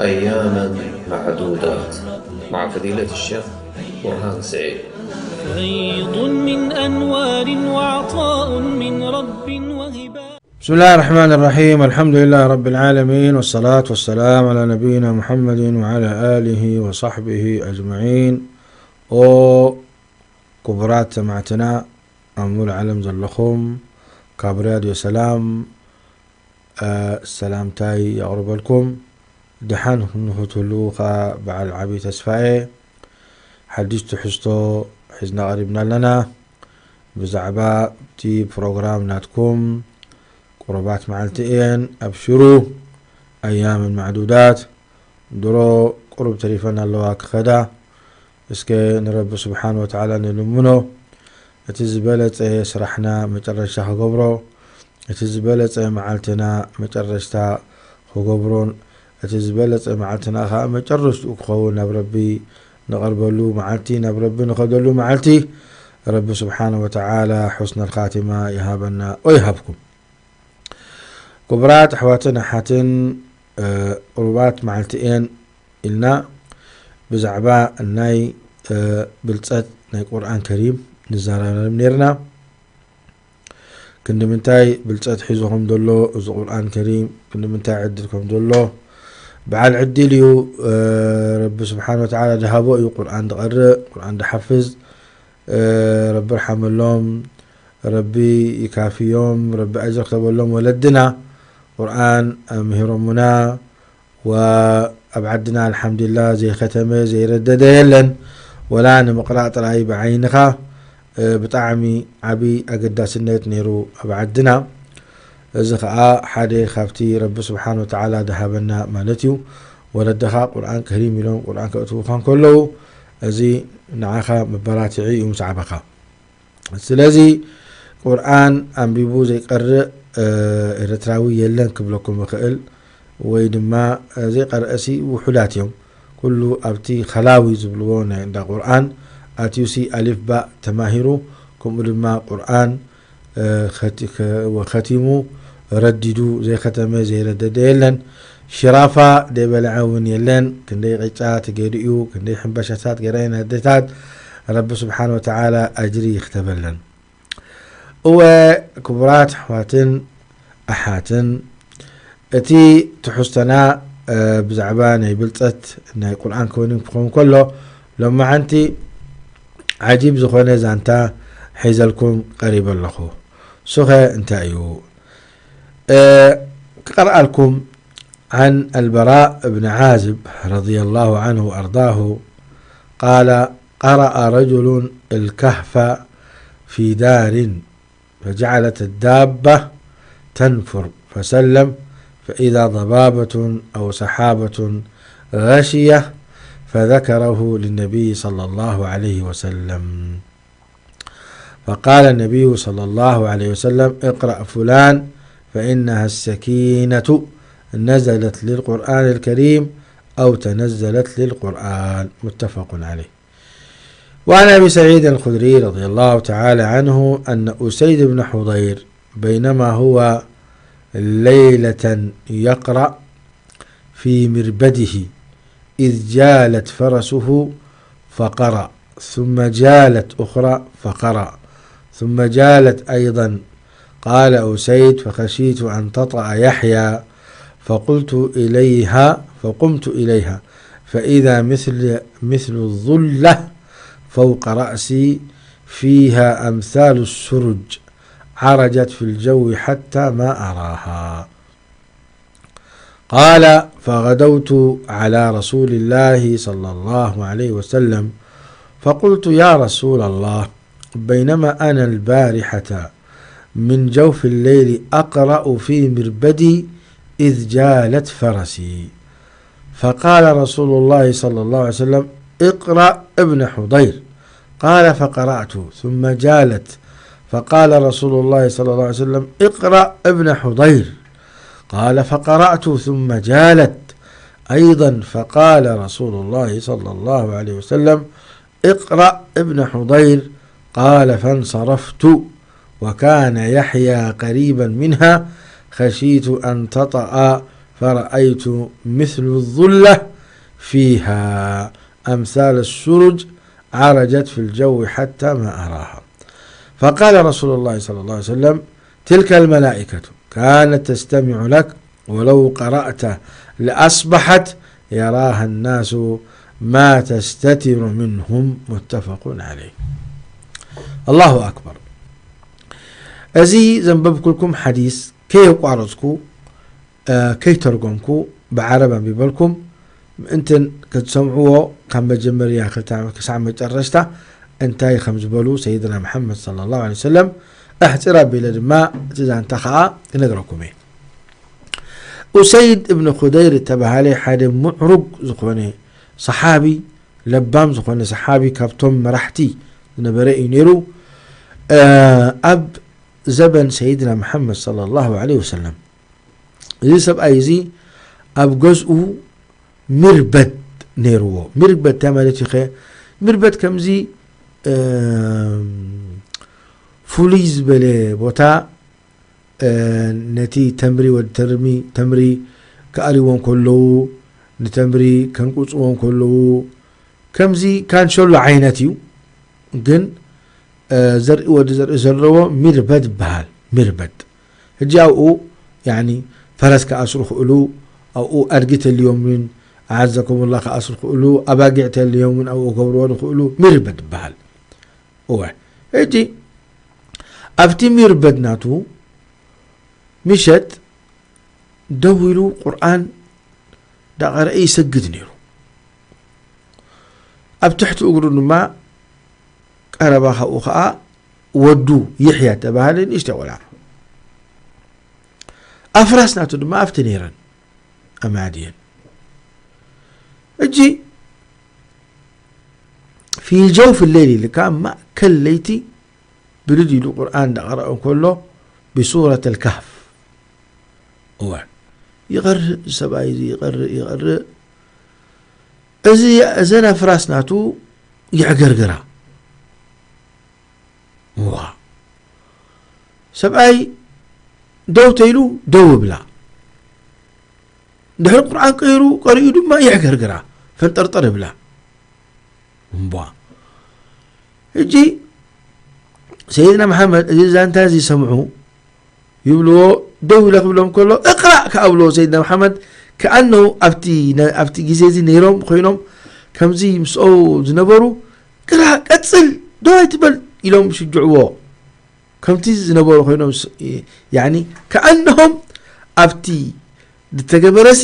أياما معدودات مع فضيلة الشيخ برهان سعيد. فيض من أنوار وعطاء من رب وهبة. بسم الله الرحمن الرحيم. الحمد لله رب العالمين، والصلاة والسلام على نبينا محمد وعلى آله وصحبه أجمعين. ኦ ክቡራት ሰማዕትና ኣብ ሙሉእ ዓለም ዘለኹም፣ ካብ ራድዮ ሰላም ሰላምታይ የቕርበልኩም። ደሓን ንኽትህልዉ ኸኣ በዓል ዓብዪ ተስፋ እየ። ሓድሽ ትሕዝቶ ሒዝና ቀሪብና ኣለና። ብዛዕባ እቲ ፕሮግራም ናትኩም፣ ቁሩባት መዓልቲ እየን፣ ኣብሽሩ። ኣያምን ማዕዱዳት፣ ድሮ ቁሩብ ተሪፈን ኣለዋ ክኸዳ። እስከ ንረቢ ስብሓን ወተዓላ ንልምኖ፣ እቲ ዝበለጸ ስራሕና መጨረሻ ክገብሮ፣ እቲ ዝበለጸ መዓልትና መጨረሽታ ክገብሮን፣ እቲ ዝበለጸ መዓልትና ኸዓ መጨረሽትኡ ክኸውን ናብ ረቢ ንቐርበሉ መዓልቲ፣ ናብ ረቢ ንኸደሉ መዓልቲ፣ ረቢ ስብሓን ወተዓላ ሑስነል ኻቲማ ይሃበና ወይሃብኩም። ክቡራት ኣሕዋትን ኣሓትን፣ ቁሩባት መዓልቲ እየን ኢልና ብዛዕባ ናይ ብልጸት ናይ ቁርኣን ከሪም ንዘራረብ ነይርና። ክንዲ ምንታይ ብልጸት ሒዙ ከም ዘሎ እዚ ቁርኣን ከሪም፣ ክንዲ ምንታይ ዕድል ከም ዘሎ፣ በዓል ዕድል እዩ። ረቢ ስብሓን ወተዓላ ድሃቦ እዩ ቁርኣን ድቐርእ፣ ቁርኣን ድሓፍዝ። ረቢ ርሓመሎም፣ ረቢ ይካፍዮም፣ ረቢ ኣጅሪ ክተበሎም። ወለድና ቁርኣን ኣምሂሮሙና፣ ወኣብ ዓድና ኣልሓምዱሊላህ ዘይኸተመ ዘይረደደ የለን። ወላ ንምቕራእ ጥራይ ብዓይንኻ ብጣዕሚ ዓቢ ኣገዳስነት ነይሩ ኣብ ዓድና። እዚ ኸኣ ሓደ ካብቲ ረቢ ስብሓን ወተዓላ ድሃበና ማለት እዩ። ወለድኻ ቁርኣን ከሪም ኢሎም ቁርኣን ከእትዉኻ እንከለዉ፣ እዚ ንዓኻ መበራትዒ እዩ ምስ ዓበኻ። ስለዚ ቁርኣን ኣንቢቡ ዘይቀርእ ኤርትራዊ የለን ክብለኩም እኽእል፣ ወይ ድማ ዘይቀርአሲ ውሑዳት እዮም። ኩሉ ኣብቲ ኸላዊ ዝብልዎ ናይ እንዳ ቁርኣን ኣትዩሲ ኣሊፍ ባእ ተማሂሩ፣ ከምኡ ድማ ቁርኣን ኸቲሙ ረዲዱ ዘይኸተመ ዘይረደደ የለን። ሽራፋ ደይበልዐ እውን የለን። ክንደይ ቂጫ ተገይሩ እዩ፣ ክንደይ ሕንበሻታት ገይረን ኣደታት። ረቢ ስብሓን ወተዓላ ኣጅሪ ይኽተበለን። እወ ክቡራት ኣሕዋትን ኣሓትን፣ እቲ ትሕዝቶና ብዛዕባ ናይ ብልጸት ናይ ቁርኣን ከሪም ክኸውን ከሎ፣ ሎማዓንቲ ዓጂብ ዝኾነ ዛንታ ሒዘልኩም ቀሪበ ኣለኹ። እሱኸ እንታይ እዩ? ክቐርኣልኩም። عن البراء بن عازب رضي الله عنه وأرضاه قال: قرأ رجل الكهف في دار، فجعلت الدابة تنفر، فسلم، فإذا ضبابة أو سحابة غشية، فذكره للنبي صلى الله عليه وسلم. فقال النبي صلى الله عليه وسلم: اقرأ فلان، فإنها السكينة نزلت للقرآن الكريم أو تنزلت للقرآن. متفق عليه. وعن أبي سعيد الخدري رضي الله تعالى عنه أن أسيد بن حضير بينما هو ليلة يقرأ في مربده إذ جالت فرسه فقرأ، ثم جالت أخرى فقرأ، ثم جالت أيضا. قال أسيد: فخشيت أن تطأ يحيى، فقلت إليها، فقمت إليها، فإذا مثل، مثل الظلة فوق رأسي، فيها أمثال السرج، عرجت في الجو حتى ما أراها. قال: فغدوت على رسول الله صلى الله عليه وسلم، فقلت: يا رسول الله، بينما أنا البارحة من جوف الليل أقرأ في مربدي إذ جالت فرسي، فقال رسول الله صلى الله عليه وسلم: اقرأ ابن حضير. قال: فقرأت، ثم جالت، فقال رسول الله صلى الله عليه وسلم: اقرأ ابن حضير. قال: فقرأت، ثم جالت أيضا، فقال رسول الله صلى الله عليه وسلم: اقرأ ابن حضير. قال: فانصرفت، وكان يحيى قريبا منها، خشيت أن تطأ فرأيت مثل الظلة فيها أمثال السرج عرجت في الجو حتى ما أراها. فقال رسول الله صلى الله عليه وسلم: تلك الملائكة كانت تستمع لك، ولو قرأت لأصبحت يراها الناس ما تستتر منهم. متفق عليه. الله أكبر. እዚ ዘንበብኩልኩም ሓዲስ ከየቋረጽኩ፣ እ፣ ከይተርጎምኩ ብዓረብ ኣንቢበልኩም ምእንትን ክትሰምዕዎ፣ ካብ መጀመርያ ክታ-፣ ክሳዕ መጨረሽታ እንታይ ከም ዝበሉ ሰይድና መሓመድ ሰለላሁ ዐለይሂ ወሰለም ኣሕፂር ኣቢለ ድማ እቲ ዛንታ ከዓ ክነግረኩም እየ። ኡሰይድ እብን ኹደይር እተባሃለ ሓደ ምዕሩግ ዝኾነ ሰሓቢ፣ ለባም ዝኾነ ሰሓቢ፣ ካብቶም መራሕቲ ዝነበረ እዩ ነይሩ። እ፣ ኣብ ዘበን ሰይድና መሓመድ ሰለላሁ ዐለይሂ ወሰለም፣ እዚ ሰብኣይ እዚ ኣብ ገዝኡ ሚርበድ ነይርዎ። ሚርበድ እንታይ ማለት እዩ ኸ? ሚርበድ ከምዚ፣ እም፣ ፍሉይ ዝበለ ቦታ፣ እ፣ ነቲ ተምሪ፣ ወዲ ተርሚ፣ ተምሪ ክኣልይዎ እንከለዉ፣ ንተምሪ ከንቁጽዎ እንከለዉ፣ ከምዚ ካንሸሎ ዓይነት እዩ። ግን፣ እ፣ ዘርኢ፣ ወዲ ዘርኢ ዘለዎ ሚርበድ ይበሃል። ሚርበድ። ሕጂ ኣብኡ፣ ያኒ፣ ፈረስ ክኣስሩ ክእሉ፣ ኣብኡ ኣድጊ ተልዮም እውን፣ ኣዓዘኩሙላ፣ ክኣስሩ ክእሉ፣ ኣባጊዕ ተልዮም እውን ኣብኡ ክገብርዎ ዝኽእሉ ሚርበድ ይበሃል። እወ። ሕጂ ኣብቲ ሚርበድ ናቱ ምሸት ደው ኢሉ ቁርኣን ዳቐረአ ይሰግድ ነይሩ። ኣብ ትሕቲ እግሩ ድማ ቀረባ ካብኡ ኸዓ ወዱ ይሕያ ተባሃለ ንእሽተይ ቆልዓ። ኣፍራስ ናቱ ድማ ኣብቲ ነይረን ኣማድየን። እጂ ፊ ጀውፍ ሌይል ኢልካ ኣብ ማእከል ለይቲ ብድድ ኢሉ ቁርኣን እንዳቐረአ እንከሎ ብሱረት ኣልካህፍ። እወ፣ ይቐርእ፣ ሰብኣይ እዚ ይቐርእ፣ ይቐርእ። እዚ፣ እዘን ኣፍራስ ናቱ ይዕገርግራ። እዋ። ሰብኣይ ደው ተይሉ ደው ብላ። ድሕሪ ቁርኣን ቀይሩ ቀሪኡ ድማ ይዕገርግራ፣ ፈንጠርጠር ይብላ። እምቧ። ሕጂ ሰይድና መሓመድ እዚ ዛንታ እዚ ሰምዑ ይብልዎ፣ ደው ኢለ ክብሎም ከሎ፣ "እቕራእ" ከኣ ብልዎ ሰይድና መሓመድ፣ ከኣነሁ ኣብቲ ነ-፣ ኣብቲ ግዜ እዚ ነይሮም ኮይኖም ከምዚ ምስኦ ዝነበሩ፣ "ቅራእ፣ ቀጽል፣ ደው ኣይትበል" ኢሎም ይሽጅዕዎ። ከምቲ ዝነበሩ ኮይኖም ስ-፣ ያኒ ከኣነሆም ኣብቲ ዝተገበረሲ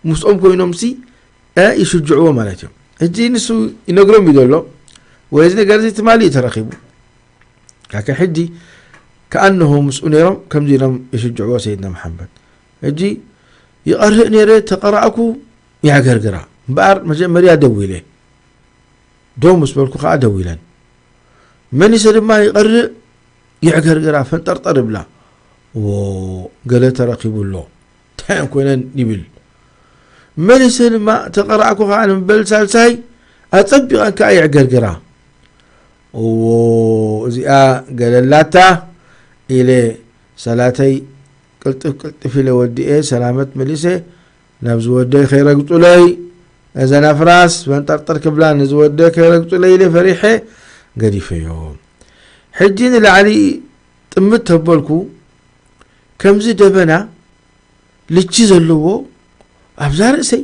ምስኦም ኮይኖምሲ፣ እ፣ ይሽጅዕዎ ማለት እዮም። ሕጂ ንሱ ይነግሮም እዩ ዘሎ፣ ወይ እዚ ነገር እዚ ትማሊ እዩ ተረኺቡ። ላኪን ሕጂ ከኣነሆ ምስኡ ነይሮም ከምዚ ኢሎም ይሽጅዕዎ ሰይድና መሓመድ። ሕጂ ይቐርእ ነይረ፣ ተቐራእኩ፣ የዕገርግራ። እምበኣር መጀመርያ ደው ኢለ። ደው ምስ በልኩ ከኣ ደው ኢለን። መሊሰ ድማ ይቐርእ፣ የዕገርግራ፣ ፈንጠርጠር ይብላ። "ዎ፣ ገለ ተረኺቡ ኣሎ፣ እንታይ እየን ኮይነን?" ይብል። መሊሰ ድማ ተቐራእኩ ከኣ ንምበል ሳልሳይ፣ ኣጸቢቐን ከኣ የዕገርግራ። "እዎ፣ እዚኣ ገለ ኣላታ" ኢለ ሰላተይ ቅልጥፍ ቅልጥፍ ኢለ ወዲኤ ሰላመት መሊሰ ናብ ዝወደይ ከይረግጹለይ፣ እዘን ኣፍራስ ፈንጠርጠር ክብላ ንዝወደይ ከይረግጹለይ ኢለ ፈሪሐ ገዲፈዮ። ሕጂ ንላዕሊ ጥምት ተበልኩ፣ ከምዚ ደበና ልቺ ዘለዎ ኣብዛ ርእሰይ።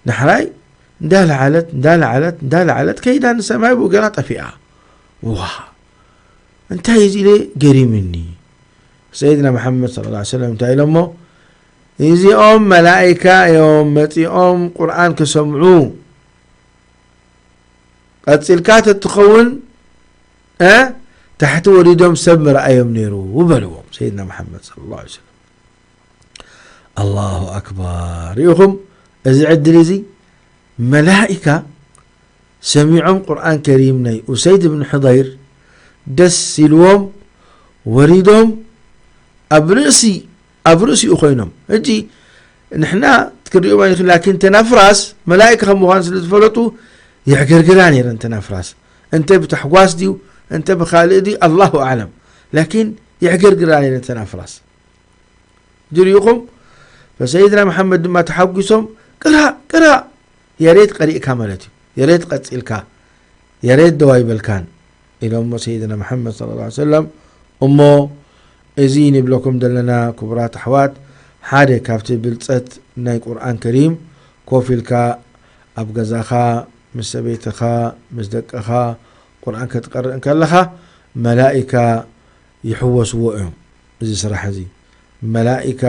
ዳሕራይ እንዳለዓለት፣ እንዳለዓለት፣ እንዳለዓለት ከይዳ ንሰማይ ብኡ ገይራ ጠፊኣ። ዋ! እንታይ እዚ ኢለ ገሪምኒ። ሰይድና መሓመድ ሰለላሁ ዐለይሂ ወሰለም እንታይ ኢሎሞ? "እዚኦም መላኢካ እዮም መጺኦም ቁርኣን ክሰምዑ። ቀጺልካ ተትኸውን፣ እ፣ ታሕቲ ወሪዶም ሰብ ምረኣዮም ነይሩ" በልዎም ሰይድና መሓመድ ሰለላሁ ዐለይሂ ወሰለም። ኣላሁ ኣክበር። ርኢኹም፣ እዚ ዕድል እዚ መላኢካ ሰሚዖም ቁርኣን ከሪም ናይ ኡሰይድ ብን ሑደይር ደስ ኢልዎም ወሪዶም ኣብ ርእሲ፣ ኣብ ርእሲኡ ኮይኖም። ሕጂ ንሕና ክንሪኦም ኣይንኽእል፣ ላኪን እተን ኣፍራስ መላኢካ ከም ምዃን ስለ ዝፈለጡ የዕገርግራ ነይረን እተን ኣፍራስ። እንተ ብታሕጓስ ድዩ፣ እንተ ብኻልእ ድዩ፣ ኣላሁ ኣዕለም። ላኪን የዕገርግራ ነይረን እተን ኣፍራስ። ድሪኹም ፈሰይድና መሓመድ ድማ ተሓጒሶም፣ "ቅራእ፣ ቅራእ፣ የሬት ቀሪእካ ማለት እዩ፣ የሬት ቀጺልካ፣ የሬት ደው ኣይበልካን" ኢሎሞ ሰይድና መሓመድ ሰለላሁ ዐለይሂ ወሰለም። እሞ እዚ ንብለኩም ዘለና ክቡራት ኣሕዋት፣ ሓደ ካብቲ ብልጸት ናይ ቁርኣን ከሪም፣ ኮፍ ኢልካ ኣብ ገዛኻ ምስ ሰበይትኻ ምስ ደቅኻ ቁርኣን ክትቀርእ እንከለኻ፣ መላኢካ ይሕወስዎ እዮም። እዚ ስራሕ እዚ መላኢካ፣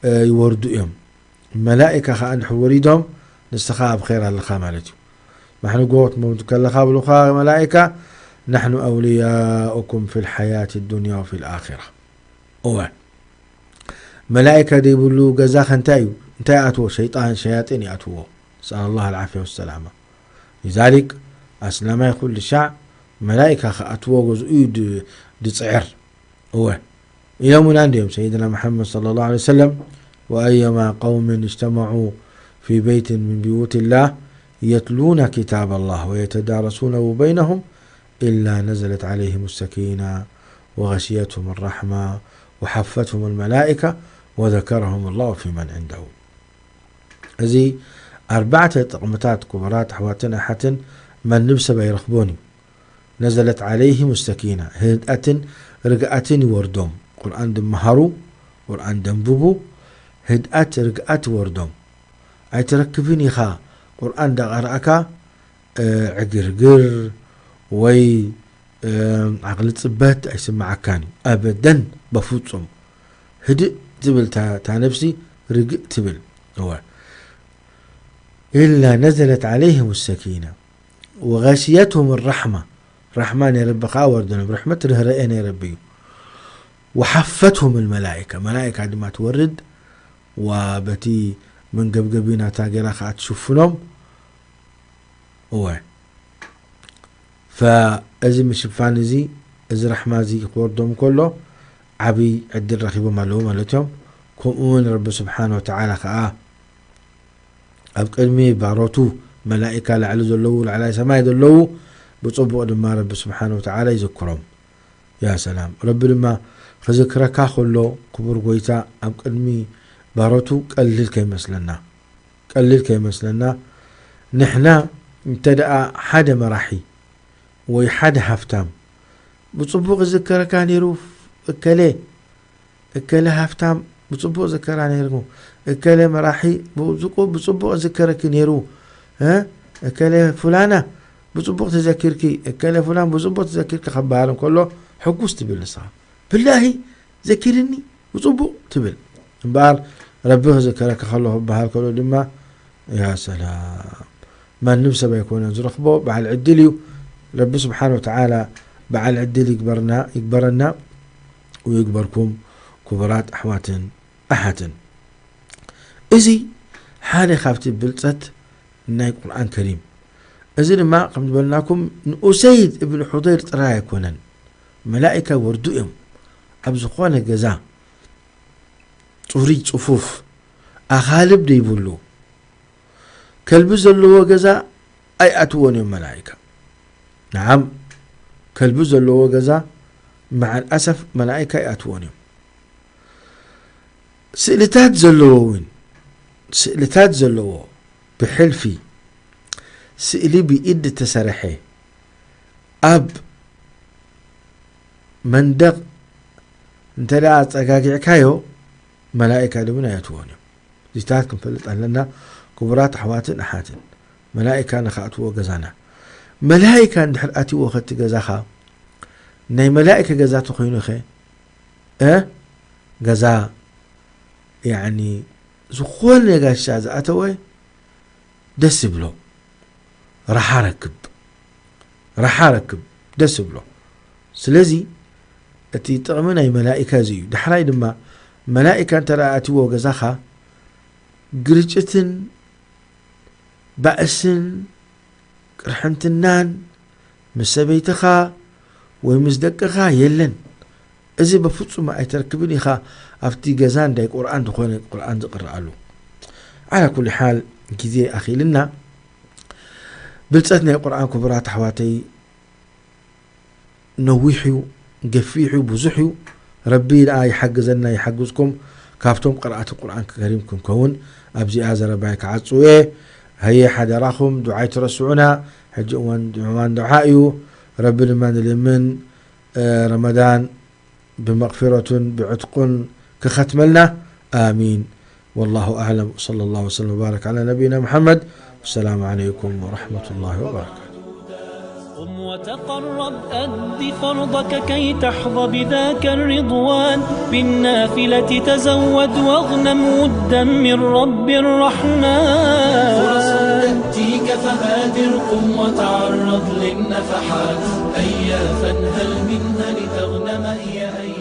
እ፣ ይወርዱ እዮም። መላኢካ ኸዓ እንድሕር ወሪዶም፣ ንስኻ ኣብ ኸይር ኣለኻ ማለት እዩ። ማሕንጎ ክትመውት ከለኻ ብሉኻ መላኢካ፣ "ናሕኑ ኣውልያኡኩም ፊል ሓያት ዱንያ ወፊል ኣኺራ." እወ። መላኢካ ዘይብሉ ገዛኸ እንታይ እዩ? እንታይ ይኣትዎ? ሸይጣን፣ ሸያጢን ይኣትዎ። ነስኣል ላህ ኣልዓፍያ ወሰላማ። ሊዛሊክ፣ ኣስላማይ ኩሉ ሻዕ መላኢካ ክኣትዎ ገዝኡ እዩ ድ-፣ ድጽዕር። እወ። ኢሎምና እንድዮም ሰይድና መሓመድ ሰለላሁ ዐለይሂ ወሰለም፣ "ወአየማ ቀውምን እጅተመዑ ፊ በይትን ምን ብዩቲላህ የትሉነ ኪታበላህ ወየተዳረሱነሁ በይነሁም ኢላ ነዘለት ዐለይሂም ሰኪና ወገሽየትሁም ራሕማ ወሓፈትሁም መላኢካ ወዘከረሁም ላሁ ፊመን ዕንደሁ." እዚ ኣርባዕተ ጥቕምታት ክቡራት ኣሕዋትን ኣሓትን ማንም ሰብ ኣይረኽቦን እዩ። ነዘለት ዐለይሂም ሰኪና፣ ህድኣትን ርግኣትን ይወርዶም። ቁርኣን ድመሃሩ፣ ቁርኣን ደንብቡ፣ ህድኣት ርግኣት ይወርዶም። ኣይትረክብን ኢኻ፣ ቁርኣን ዳቐረእካ፣ እ፣ ዕግርግር ወይ፣ እ፣ ዓቕሊ ጽበት ኣይስምዓካን እዩ። ኣበደን፣ በፍጹም። ህድእ ትብል እታ፣ እታ ነብሲ ርግእ ትብል። እወ። ኢላ ነዘለት ዐለይሂም ሰኪና ወገሽየትሁም ራሕማ። ራሕማ ናይ ረቢ ከኣ ወርደሎም። ርሕመት ርህራኤ ናይ ረቢ እዩ። ወሓፈትሁም መላኢካ። መላኢካ ድማ ትወርድ፣ ወበቲ መንገብገቢ ናታ ገይራ ከኣ ትሽፍኖም። እወ። ፈእዚ ምሽፋን እዚ፣ እዚ ራሕማ እዚ ክወርዶም ከሎ፣ ዓብይ ዕድል ረኺቦም ኣለዉ ማለት እዮም። ከምኡ እውን ረቢ ስብሓን ወተዓላ ከኣ ኣብ ቅድሚ ባሮቱ መላኢካ ላዕሊ ዘለዉ፣ ላዕላይ ሰማይ ዘለዉ፣ ብጽቡቕ ድማ ረቢ ስብሓን ወተዓላ ይዝክሮም። ያ ሰላም። ረቢ ድማ ክዝክረካ ከሎ፣ ክቡር ጎይታ፣ ኣብ ቅድሚ ባሮቱ ቀሊል ከይመስለና፣ ቀሊል ከይመስለና። ንሕና እንተ ደኣ ሓደ መራሒ ወይ ሓደ ሃፍታም ብጽቡቕ ዝከረካ ነይሩ፣ እከለ፣ እከለ ሃፍታም ብጽቡቕ ዝከራ ነይሩ፣ እከለ መራሒ ብጽቡቕ፣ ብጽቡቕ ዝከረኪ ነይሩ፣ እ፣ እከለ ፍላና ብጽቡቕ ተዘኪርኪ፣ እከለ ፍላን ብጽቡቕ ተዘኪርኪ ክበሃል እንከሎ፣ ሕጉስ ትብል ንስኻ። ብላሂ ዘኪርኒ ብጽቡቕ ትብል። እምበኣር ረቢ ክዝከረካ ከሎ ክበሃል ከሎ ድማ፣ ያ ሰላም። ማንም ሰብ ኣይኮነን ዝረኽቦ፣ በዓል ዕድል እዩ። ረቢ ስብሓን ወተዓላ በዓል ዕድል ይግበርና፣ ይግበረና ወይግበርኩም ክቡራት ኣሕዋትን ኣሓትን። እዚ ሓደ ካብቲ ብልጸት ናይ ቁርኣን ከሪም። እዚ ድማ ከም ዝበልናኩም ንኡሰይድ እብን ሑደይር ጥራይ ኣይኮነን። መላኢካ ወርዱ እዮም። ኣብ ዝኾነ ገዛ፣ ጽሩይ ጽፉፍ፣ ኣኻልብ ዘይብሉ፣ ከልቢ ዘለዎ ገዛ ኣይኣትዎን እዮም መላኢካ። ነዓም፣ ከልቢ ዘለዎ ገዛ መዓል ኣሰፍ መላኢካ ኣይኣትዎን እዮም። ስእልታት ዘለዎ እውን፣ ስእልታት ዘለዎ ብሕልፊ፣ ስእሊ ብኢድ ዝተሰርሐ ኣብ መንደቕ እንተ ደኣ ኣጸጋጊዕካዮ፣ መላኢካ እውን ኣይኣትዎን እዮም። እዚታት ክንፈልጥ ኣለና፣ ክቡራት ኣሕዋትን ኣሓትን። መላኢካ ንኽኣትዎ ገዛና። መላኢካ እንድሕር ኣትዎ ኸቲ ገዛኻ፣ ናይ መላኢካ ገዛ ተኾይኑኸ፣ እ? ገዛ፣ ያዕኒ፣ ዝኾነ ጋሻ ዝኣተወ ደስ ይብሎ። ራሓ ረክብ። ራሓ ረክብ። ደስ ይብሎ። ስለዚ፣ እቲ ጥቕሚ ናይ መላኢካ እዚ እዩ። ዳሕራይ ድማ፣ መላኢካ እንተ ደኣ ኣትዎ ገዛኻ፣ ግርጭትን ባእስን ቅርሕንትናን ምስ ሰበይትኻ ወይ ምስ ደቅኻ የለን። እዚ በፍጹም ኣይተርክብን ኢኻ፣ ኣብቲ ገዛ እንዳይ ቁርኣን ዝኾነ ቁርኣን ዝቕረኣሉ። ዓላ ኩሊ ሓል፣ ግዜ ኣኺልና፣ ብልጸት ናይ ቁርኣን ክቡራት ኣሕዋተይ ነዊሕ እዩ፣ ገፊሕ እዩ፣ ብዙሕ እዩ። ረቢ ደኣ ይሓግዘና፣ ይሓግዝኩም። ካብቶም ቅርኣት ቁርኣን ከሪም ክንከውን ኣብዚኣ ዘረባይ ክዓጽው እየ። ሃየ ሓደራኹም ዱዓ ኣይትረስዑና። ሕጂ እዋን እዋን ዱዓ እዩ። ረቢ ድማ ንልምን፣ እ፣ ረመዳን ብመቕፊረቱን ብዕትቁን ክኸትመልና። ኣሚን። والله أعلم، وصلى الله وسلم وبارك على نبينا محمد. والسلام عليكم ورحمة الله وبركاته. قم وتقرب، أد فرضك كي تحظى بذاك الرضوان. بالنافلة تزود واغنم ودا من رب الرحمن. فرص تأتيك فبادر، قم وتعرض للنفحات. هيا فانهل منها لتغنم هي أيام.